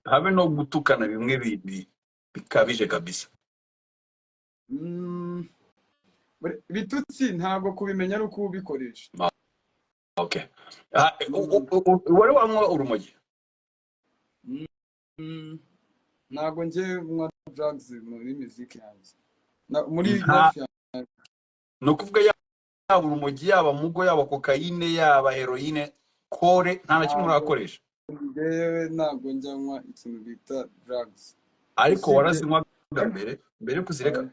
Habe no gutukana bimwe bikabije kabisa. Bitutsi ntabwo kubimenya ari uko ubikoresha. Okay. Ah, wari wanywa urumogi? Ntabwo njye nywa drugs muri muziki yanjye, muri Nta life yanjye. Ni ukuvuga yaba urumogi, yaba mugo, yaba kokayine, yaba heroine, kore, nta na kimwe Ntabwo. urakoresha? Njyewe ntabwo njya nywa ikintu bita drugs. Ariko Usibye warazinywaga mbere yo kuzireka?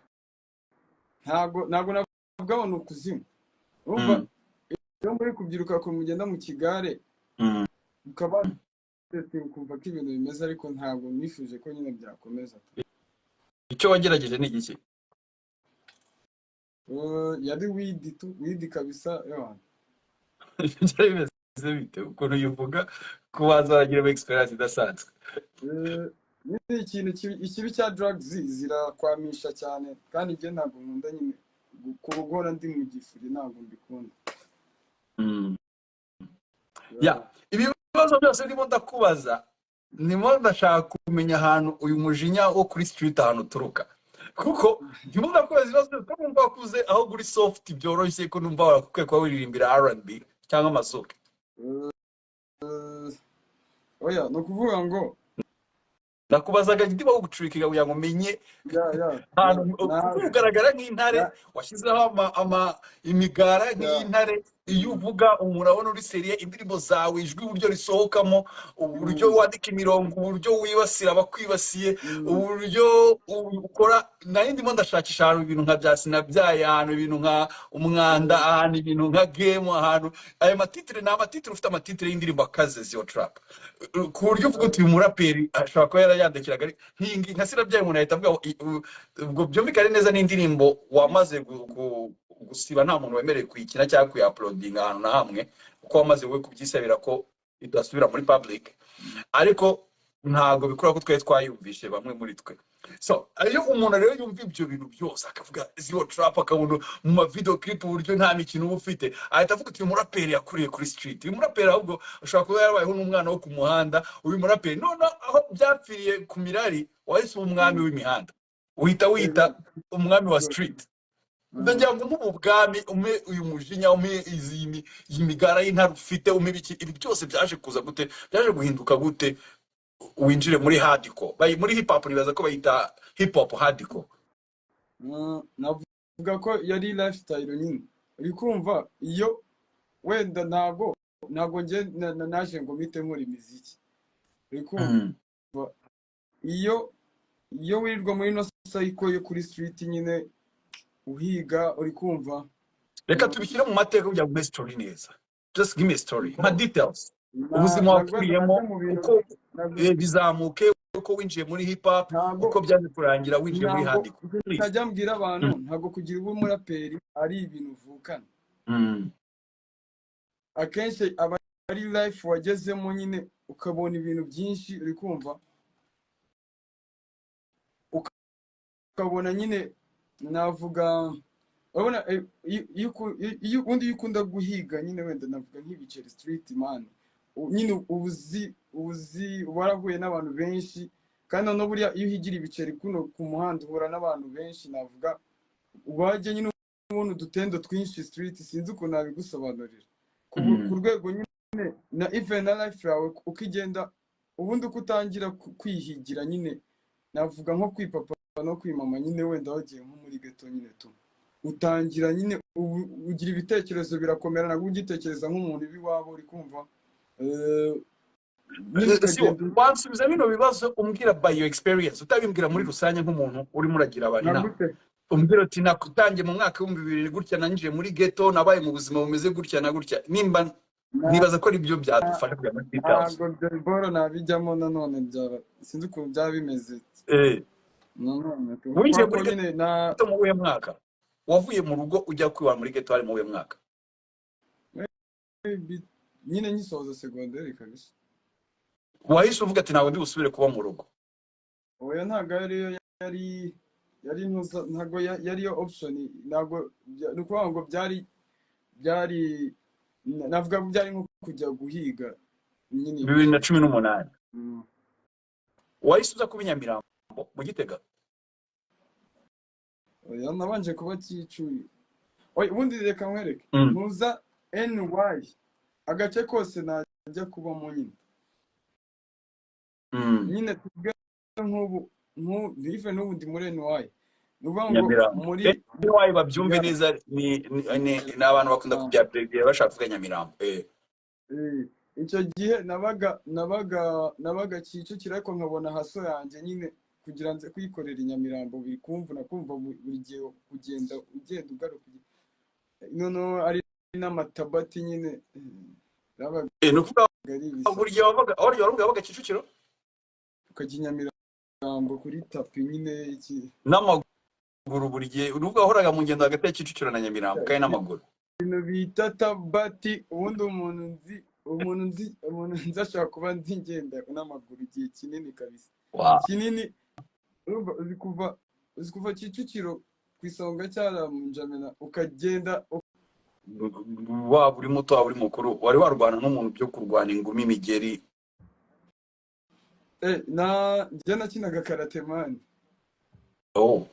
Ntabwo navuga ngo ni ukuzinywa, urumva, iyo muri kubyiruka ukuntu mugenda mu kigare, ukaba ukumva ko ibintu bimeze, ariko ntabwo nifuje ko nyine byakomeza. Icyo wagerageje ni igiki? Yari weed tu, weed kabisa, ewana. Byari bimeze bite, ukuntu uyivuga ko waza waragira experience idasanzwe? Nyine ikintu ikibi cya drugs, zirakwamisha cyane, kandi njye ntabwo nkunda nyine guhora ndi mu gifuri, ntabwo mbikunda. Ya, ibibazo byose ndimo ndakubaza, ndimo ndashaka kumenya ahantu uyu mujinya wo kuri street, ahantu uturuka, kuko ndimo ndakubaza ibibazo byose ko numva wakuze aho kuri soft byoroshye, ko numva warakwiye kuba wiririmbira R&B cyangwa amazuke. Oya, ni ukuvuga ngo Nakubazaga ndimo gucurikira kugira ngo menye ya ahantu, kuko ugaragara nk'intare, washyizeho ama imigara nk'iy'intare. Iyo uvuga umuntu urabona uri sérieux, indirimbo zawe, ijwi uburyo risohokamo, uburyo wandika imirongo, uburyo wibasira abakwibasiye, uburyo ukora. Nari ndimo ndashakisha ahantu ibintu nka bya Sinabyaye, ahantu ibintu nka Umwanda, ahantu ibintu nka Game, ahantu ayo matitire ni amatitire, ufite amatitire y'indirimbo akaze, Zeo Trap, ku buryo uvuga uti uyu muraperi ashobora kuba yarayandikiraga nk'iyi ngiyi nka Sinabyaye, umuntu ahita avuga ngo ubwo byumvikane neza n'indirimbo wamaze gusiba, nta muntu wemerewe kuyikina cyangwa kuyauploadinga ahantu na hamwe, kuko wamaze wowe kubyisabira ko idasubira muri public, ariko ntabwo bikora ko twari twayumvishe bamwe muri twe. So iyo umuntu rero yumva ibyo bintu byose, akavuga Zeo Trap, akabona mu ma video clip uburyo nta mikino uba ufite, ahita avuga uti uyu muraperi yakuriye kuri street, uyu muraperi ahubwo ashobora kuba yarabayeho n'umwana wo ku muhanda, uyu muraperi none aho byapfiriye ku mirari, wahise uba umwami w'imihanda, uhita wita umwami wa street. Ndagira ngo umpe ubu bwami, umpe uyu mujinya, umpe iyi migara y'intare ufite, umpe ibiki. Ibi byose byaje kuza gute, byaje guhinduka gute, winjire muri hardcore? Muri hip hop nibaza ko bayita hip hop hardcore. Navuga ko yari lifestyle nyine, uri kumva, iyo wenda ntabwo njye naje ngo mpite nkora imiziki, uri kumva. Iyo wirirwa muri ino cycle yo kuri street nyine uhiga, uri kumva. Reka tubishyire mu mateka kugira ngo umpe story neza. Just give me a story, nka details, ubuzima Ntabwo wakuriyemo, najya mu bintu uko ntabwo bizamuke, uko winjiye muri hip hop, ntabwo uko byaje kurangira winjiye muri ntabwo hardcore, please. Ntajya mbwira abantu, ntabwo kugira ube umuraperi ari ibintu uvukana. Akenshi aba ari life wagezemo nyine, ukabona ibintu byinshi, uri kumva, ukabona nyine, navuga, urabona, ubundi iyo ukunda guhiga nyine, wenda navuga nk'ibiceri, street man, nyine ubuzi warahuye n'abantu benshi, kandi noneho buriya iyo uhigira ibiceri kuno ku muhanda uhura n'abantu benshi, navuga wajya nyine ubona udutendo twinshi street, sinzi ukuntu nabigusobanurira ku rwego nyine na even na life yawe uko igenda, ubundi uko utangira kwihigira nyine, navuga nko kwipapa no kwimama nyine, wenda wagiye nko muri ghetto nyine tu, utangira nyine ugira ibitekerezo birakomera, ntabwo ugitekereza nk'umuntu ibi iwabo, uri kumva. Nyine Si ukagenda wansubiza bino bibazo umbwira by your experience, utabimbwira muri rusange nk'umuntu urimo uragira abantu Nka inama. gute? Umbwira uti nakutangiye mu mwaka w'2000 gutya, nanjiye muri ghetto, nabaye mu buzima bumeze gutya na gutya, nimba nibaza ko ari byo byadufasha kujya muri details. Ntabwo ibyo boro nabijyamo nanone, byaba, sinzi ukuntu byaba bimeze nanone Winjiye kubera ko muri nyine na ghetto mu wuhe mwaka? Wavuye mu rugo ujya kwiba muri ghetto hari mu wuhe mwaka? Maybe nyine ngisoza segonderi kabisa. Wahise uvuga ati ntabwo ndi busubire kuba mu rugo? Oya, ntabwo ariyo yari ntabwo yari yo option, ntabwo ni ukuvuga ngo byari navuga ko byari nko kujya guhiga nyine bibiri na ibiceri. cumi n'umunani. Wahise uza kuba i Nyamirambo mu Gitega? Oya, nabanje kuba Cyicuye. Oya, ubundi reka nkwereke. Ntuza NY, agace kose najya kubamo nyine, nyine tuvuge nk'ubu even n'ubu ndi muri NY, ni ukuvuga ngo Nyamirambo. Muri NY, babyumve neza, ni abantu bakunda kubya bashaka kuvuga Nyamirambo. Icyo gihe nabaga Kicukiro, ariko nkabona hustle yanjye nyine kugira nze kuyikorera i Nyamirambo biri kumvuna, kumva buri gihe kugenda ugenda ugaruka, noneho ari n'amatabati nyine, nabaga Ni ukuvuga ari ibisa. Buri gihe wabaga aho wabaga, wabaga Kicukiro, Ukajya i Nyamirambo kuri tapi nyine iki. N'amaguru buri gihe. Ni ukuvuga wahoraga mu ngendo hagati ya Kicukiro na Nyamirambo kandi n'amaguru. Ibintu bita tabati, ubundi umuntu nzi ashobora kuba nzi ngenda n'amaguru igihe kinini kabisa. Kinini. Urumva uzi kuva Kicukiro ku Isonga cyara mu Njamena ukagenda. Waba uri muto, waba uri mukuru, wari warwana n'umuntu byo kurwana ingumi, imigeri? Na njye nakinaga karate, man. Oh.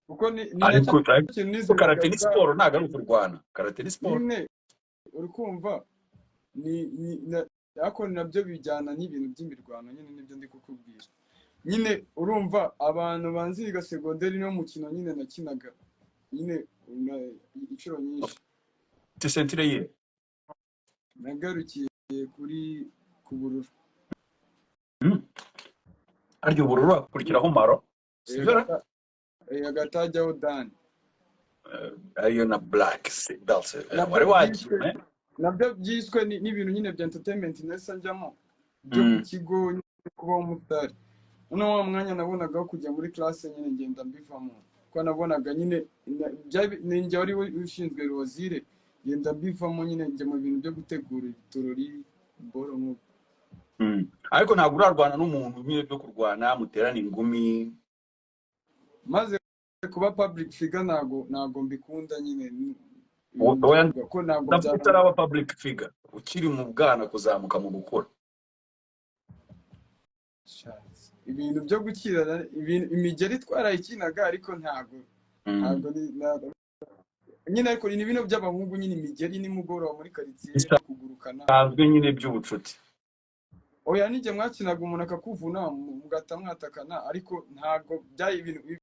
Kuko ni Ariko nacyo ariko kintu nize. Karate ni siporo, ntabwo ari ukurwana. Karate ni siporo. Nyine uri kumva ni ariko nabyo bijyana n'ibintu by'imirwano nyine, nibyo ndi kukubwira nyine. Urumva abantu banziga segonderi, niwo mukino nyine nakinaga nyine inshuro nyinshi. Ufite ceinture ye? Nagarukiye kuri ku bururu. Harya ubururu hakurikiraho marron, sibyo ra? Hagati hajyaho dan. Ariyo na black belt. Nabyo Wari byiswe wagiye? Nabyo byiswe n'ibintu nyine bya entertainment nahise njyamo byo ku kigo nyine, kubaho umusitari. Noneho wa mwanya nabonaga wo kujya muri classe nyine ngenda mbivamo, kuko nabonaga nyine ni njye wari ushinzwe loisir, ngenda mbivamo nyine, njya mu bintu byo gutegura ibitorori boro nk'uko. Ariko ntabwo urarwana n'umuntu nyine byo kurwana, muterana ingumi? Maze kuba public figure, ntago mbikunda nyine, ibintu byo Oya, kuvuga ko ntabwo ndavuga utaraba public figure, ukiri mu bwana kuzamuka mu gukura. Shatse. Ibintu byo gukirana, ibintu imigeri twarayikinaga, ariko ntago ntago nyine, ariko ni bino by'abahungu nyine, imigeri nimugoroba muri karitsiye, kugurukana. Bisanzwe nyine by'ubucuti. Oya, nijye mwakinaga umuntu akakuvuna, mugahita mwatakana, ariko ntago byari ibintu.